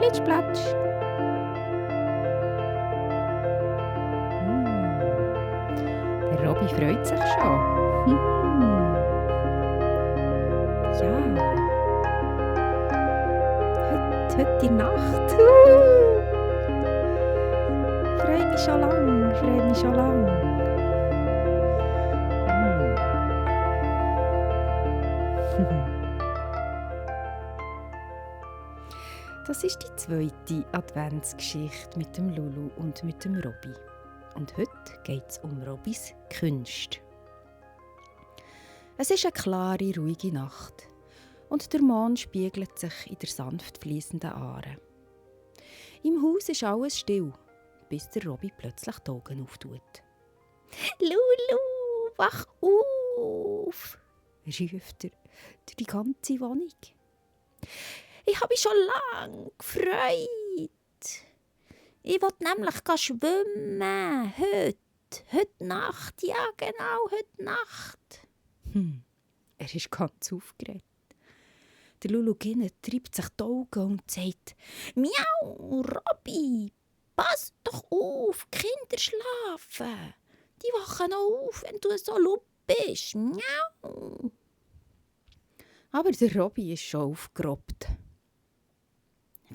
Plitsch-platsch. Der Robby freut sich schon. Ja. Heute in der Nacht. Freue mich schon lang. Das ist die zweite Adventsgeschichte mit dem Lulu und mit dem Robby. Und heute geht es um Robbys Künste. Es ist eine klare, ruhige Nacht und der Mond spiegelt sich in der sanft fließenden Aare. Im Haus ist alles still, bis der Robby plötzlich die Augen auftut. «Lulu, wach auf!» ruft er durch die ganze Wohnung. «Ich habe mich schon lange gefreut. Ich will nämlich schwimmen. Heute Nacht. Ja, genau, heute Nacht.» Er ist ganz aufgeregt. Der Lulu treibt sich die Augen und sagt: «Miau, Robby, pass doch auf, die Kinder schlafen. Die wachen noch auf, wenn du so laut bist. Miau.» Aber der Robby ist schon aufgerobbt.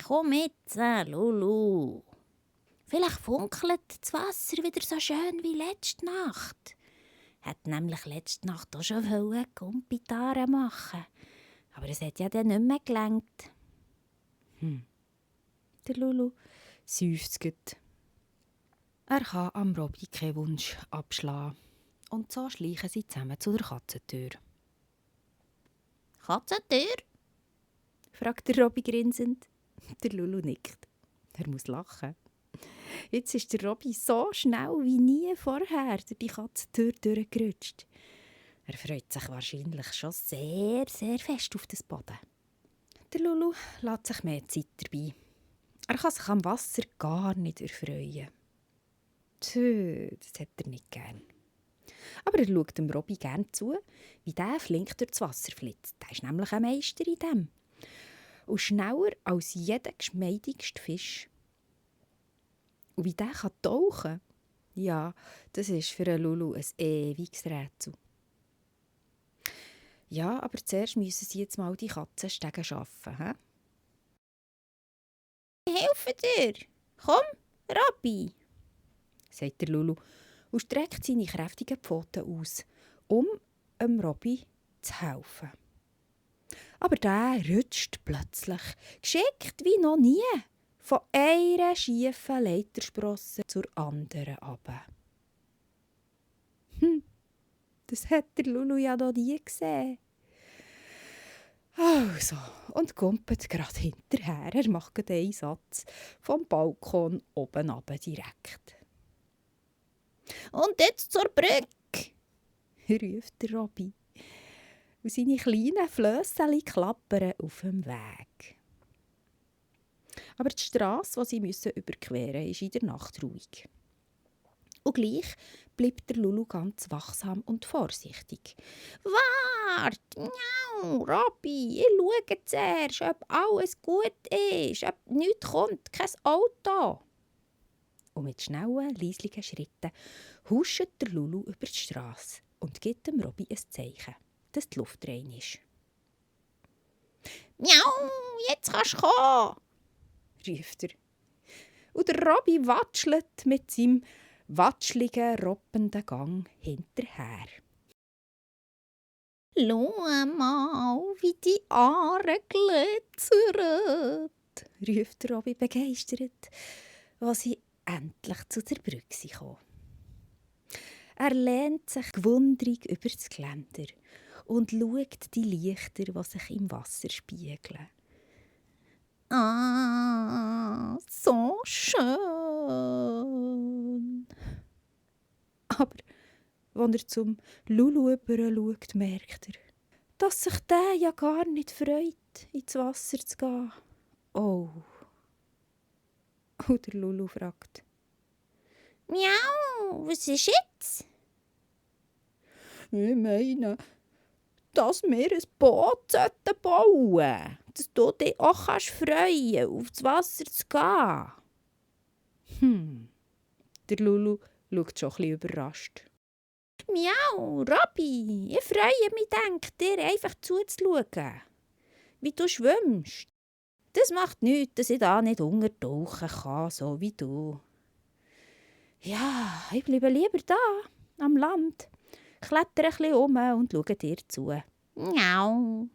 «Komm mit, Lulu. Vielleicht funkelt das Wasser wieder so schön wie letzte Nacht. Hat nämlich letzte Nacht auch schon Gumpitare machen. Aber es hat ja dann nicht mehr gelangt.» Der Lulu seufzt. Er kann am Robby keinen Wunsch abschlagen. Und so schleichen sie zusammen zu der Katzentür. «Katzentür?» fragt der Robby grinsend. Der Lulu nickt. Er muss lachen. Jetzt ist der Robby so schnell wie nie vorher durch die Katzentür durchgerutscht. Er freut sich wahrscheinlich schon sehr, sehr fest auf das Boden. Der Lulu lässt sich mehr Zeit dabei. Er kann sich am Wasser gar nicht erfreuen. Das hat er nicht gern. Aber er schaut dem Robby gern zu, wie der flink durch das Wasser flitzt. Der ist nämlich ein Meister in dem. Und schneller als jeder geschmeidigste Fisch. Und wie der tauchen kann, ja, das ist für einen Lulu ein ewiges Rätsel. Ja, aber zuerst müssen sie jetzt mal die Katzenstege schaffen. He? «Ich helfe dir. Komm, Robby», sagt der Lulu und streckt seine kräftigen Pfoten aus, um dem Robby zu helfen. Aber der rutscht plötzlich, geschickt wie noch nie, von einer schiefen Leitersprosse zur anderen runter. Das hat der Lulu ja noch nie gesehen. Also, und kumpelt gerade hinterher. Er macht gerade einen Satz vom Balkon oben runter direkt. «Und jetzt zur Brücke», ruft der Robby. Und seine kleinen Flösseli klappern auf dem Weg. Aber die Strasse, die sie überqueren müssen, ist in der Nacht ruhig. Und gleich bleibt der Lulu ganz wachsam und vorsichtig. «Wart! Miau, Robby, ich schaue zuerst, ob alles gut ist, ob nichts kommt, kein Auto.» Und mit schnellen, leislichen Schritten huscht der Lulu über die Strasse und gibt dem Robby ein Zeichen, dass die Luft rein ist. «Miau, jetzt kannst du kommen!» ruft er. Und der Robby watschelt mit seinem watschligen, roppenden Gang hinterher. «Schau mal, wie die Aare glitzern!» ruft der Robby begeistert, als sie endlich zu der Brücke kommen. Er lehnt sich gewundrig über das Geländer und schaut die Lichter, die sich im Wasser spiegeln. «Ah, so schön!» Aber als er zum Lulu schaut, merkt er, dass sich der ja gar nicht freut, ins Wasser zu gehen. Oh. Und der Lulu fragt: «Miau, was ist jetzt?» «Ich meine, dass wir ein Boot bauen sollten. dass du dich auch freuen kannst, aufs Wasser zu gehen. Der Lulu schaut schon ein bisschen überrascht. Miau, Robby, ich freue mich, dir einfach zuzuschauen, wie du schwimmst. Das macht nichts, dass ich da nicht untertauchen kann, so wie du. Ja, ich bleibe lieber da, am Land, klettere ein bisschen um und schaue dir zu. Miau.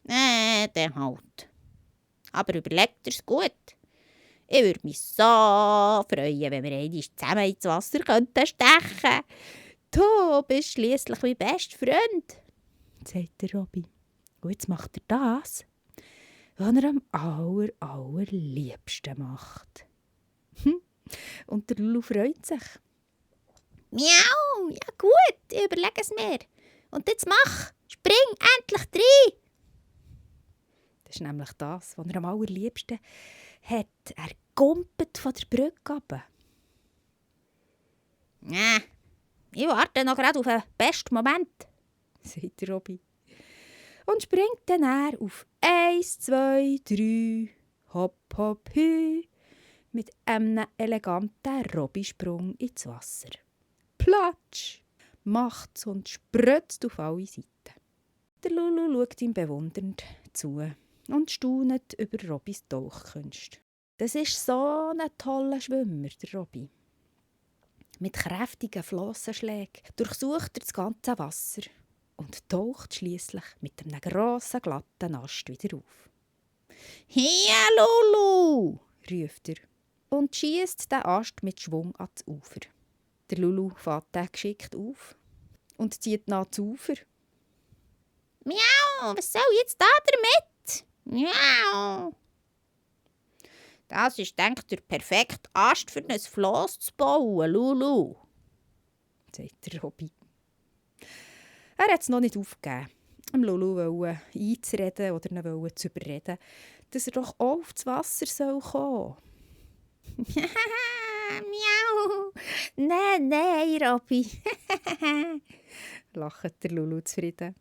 Dann halt. Aber überleg dir's gut. Ich würde mich so freuen, wenn wir einmal zusammen ins Wasser stechen könnten. Du bist schliesslich mein bester Freund, sagt der Robby. Und jetzt macht er das, was er am allerliebsten macht. Und der Lulu freut sich. Miau, ja gut, ich überlege es mir. Und jetzt mach, spring endlich rein. Das ist nämlich das, was er am allerliebsten hat. Er gumpet von der Brücke runter. Ich warte noch gerade auf den besten Moment, sagt der Robby. Und springt dann auf 1, 2, 3, hopp, hopp, hü, mit einem eleganten Robby-Sprung ins Wasser. Platsch macht's und spritzt auf alle Seiten. Der Lulu schaut ihm bewundernd zu und staunet über Robbys Tauchkünste. Das ist so ein toller Schwimmer, der Robby. Mit kräftigen Flossenschlägen durchsucht er das ganze Wasser und taucht schliesslich mit einem grossen, glatten Ast wieder auf. «Hier, Lulu!» ruft er und schiesst den Ast mit Schwung ans Ufer. Der Lulu fährt den geschickt auf und zieht nach zu Ufer. «Miau, was soll jetzt da damit? Miau!» «Das ist, denke ich, der perfekte Ast für ein Floss zu bauen, Lulu», sagt der Robby. Er hat es noch nicht aufgegeben, Lulu einzureden oder ihn zu überreden, dass er doch auch aufs Wasser kommen soll. «Miau! Nein, Robby!» lacht der Lulu zufrieden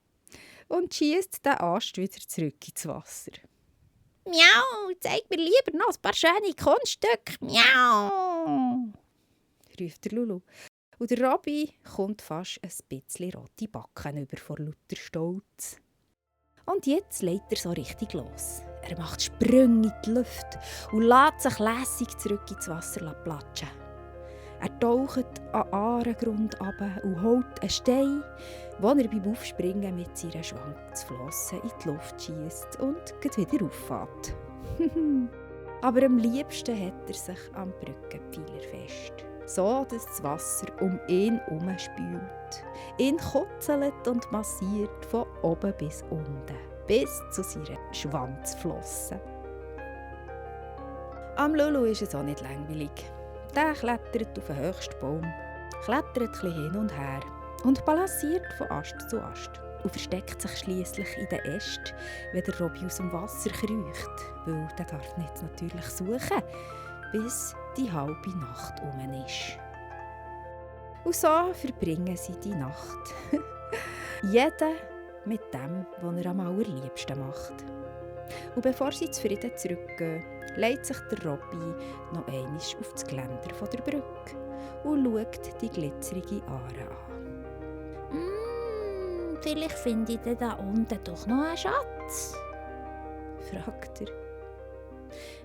und schiesst den Ast wieder zurück ins Wasser. «Miau, zeig mir lieber noch ein paar schöne Kunststücke. Miau!» ruft der Lulu. Und der Robby kommt fast ein bisschen rote Backen über vor lauter Stolz. Und jetzt legt er so richtig los. Er macht Sprünge in die Luft und lässt sich lässig zurück ins Wasser platschen. Er taucht an den Aarengrund runter und holt einen Stein, den er beim Aufspringen mit seiner Schwanzflosse in die Luft schiesst und wieder auffährt. Aber am liebsten hat er sich am Brückenpfeiler fest, so dass das Wasser um ihn herumspült, ihn kutzelt und massiert von oben bis unten, bis zu seiner Schwanzflosse. Am Lulu ist es auch nicht langweilig. Der klettert auf den höchsten Baum, klettert ein bisschen hin und her und balanciert von Ast zu Ast und versteckt sich schliesslich in den Ästen, wenn der Robby aus dem Wasser kriecht, weil der darf ihn jetzt natürlich suchen, bis die halbe Nacht um ist. Und so verbringen sie die Nacht. Jeder mit dem, was er am allerliebsten macht. Und bevor sie zufrieden zurückgehen, legt sich der Robby noch einmal auf das Geländer der Brücke und schaut die glitzerige Aare an. Vielleicht finde ich da unten doch noch einen Schatz, fragt er.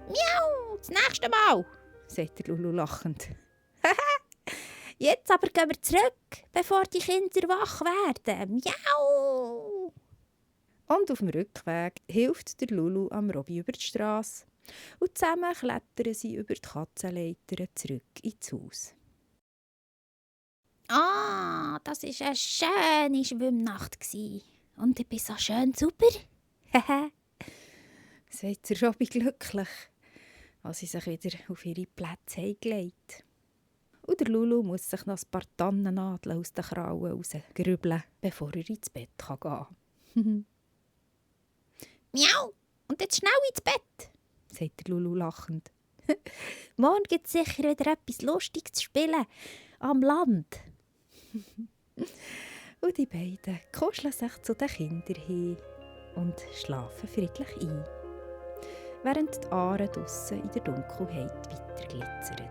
«Miau, das nächste Mal», sagt der Lulu lachend. «Jetzt aber gehen wir zurück, bevor die Kinder wach werden. Miau!» Und auf dem Rückweg hilft der Lulu am Robby über die Strasse und zusammen klettern sie über die Katzenleiter zurück ins Haus. «Ah, das war eine schöne Schwimmnacht. Und ich bin so schön super», sagt der Robby glücklich, als sie sich wieder auf ihre Plätze gelegt. Und der Lulu muss sich noch ein paar Tannennadeln aus den Krauen rausgrübeln, bevor er ins Bett gehen kann. «Miau, und jetzt schnell ins Bett», sagt der Lulu lachend. «Morgen gibt es sicher wieder etwas Lustiges zu spielen am Land.» Und die beiden kuscheln sich zu den Kindern hin und schlafen friedlich ein, während die Aare draussen in der Dunkelheit weiter glitzern.